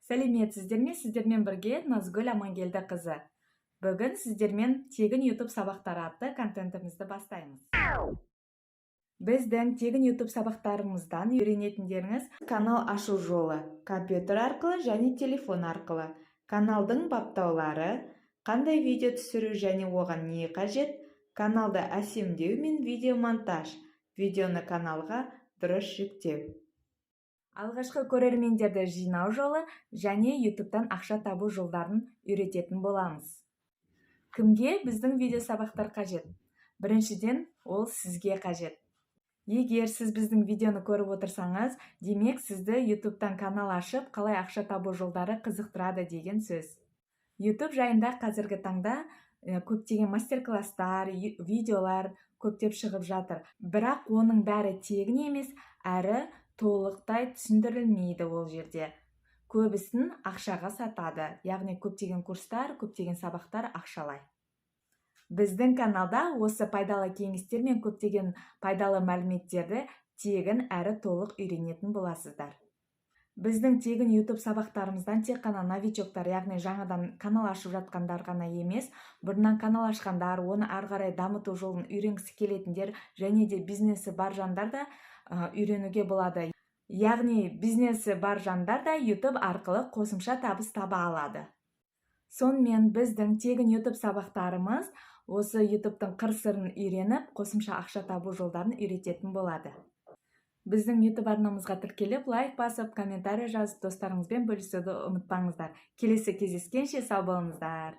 Сәлеметсіздер ме! Сіздермен бірге Назгүл Амангелдіқызы. Бүгін сіздермен «Тегін YouTube сабақтары» атты контентімізді бастаймыз. Біздің тегін YouTube сабақтарымыздан үйренетіндеріңіз: канал ашу жолы компьютер арқылы және телефон арқылы, каналдың баптаулары, қандай видео түсіру және оған не қажет, каналды әсемдеу мен видеомонтаж, видеоны каналға дұрыс жүктеу, алғашқы көрермендерді жинау жолы және YouTube'тан ақша табу жолдарын үйрететін боламыз. Кімге біздің видео сабақтар қажет? Біріншіден, ол сізге қажет. Егер сіз біздің видеоны көріп отырсаңыз, демек, сізді YouTube'тан канал ашып, қалай ақша табу жолдары қызықтырады деген сөз. YouTube жайында қазіргі таңда көптеген мастер-класстар, видеолар көптеп шығып жатыр, бірақ оның бәрі тегін емес әрі толықтай түсіндірілмейді. Ол жерде көбісін ақшаға сатады, яғни көптеген курстар, көптеген сабақтар ақшалай. Біздің каналда осы пайдалы кеңестер мен көптеген пайдалы мәліметтерді тегін әрі толық үйренетін боласыздар. Біздің тегін YouTube сабақтарымыздан тек қана новичоктар, яғни жаңадан канал ашып жатқандар ғана емес, бұрыннан канал ашқандар, оны ары қарай дамыту жолын үйренгісі келетіндер және де бизнесі бар жандар да үйренуге болады. Яғни бизнесі бар жандар да YouTube арқылы қосымша табыс таба алады. Сонымен, біздің тегін YouTube сабақтарымыз осы YouTube'тың қыр сырын үйреніп, қосымша ақша табу жолдарын үйрететін болады. Біздің YouTube арнамызға тіркеліп, лайк басып, комментарий жазып, достарыңызбен бөлісуді ұмытпаңыздар. Келесі кездескенше сау болыңыздар!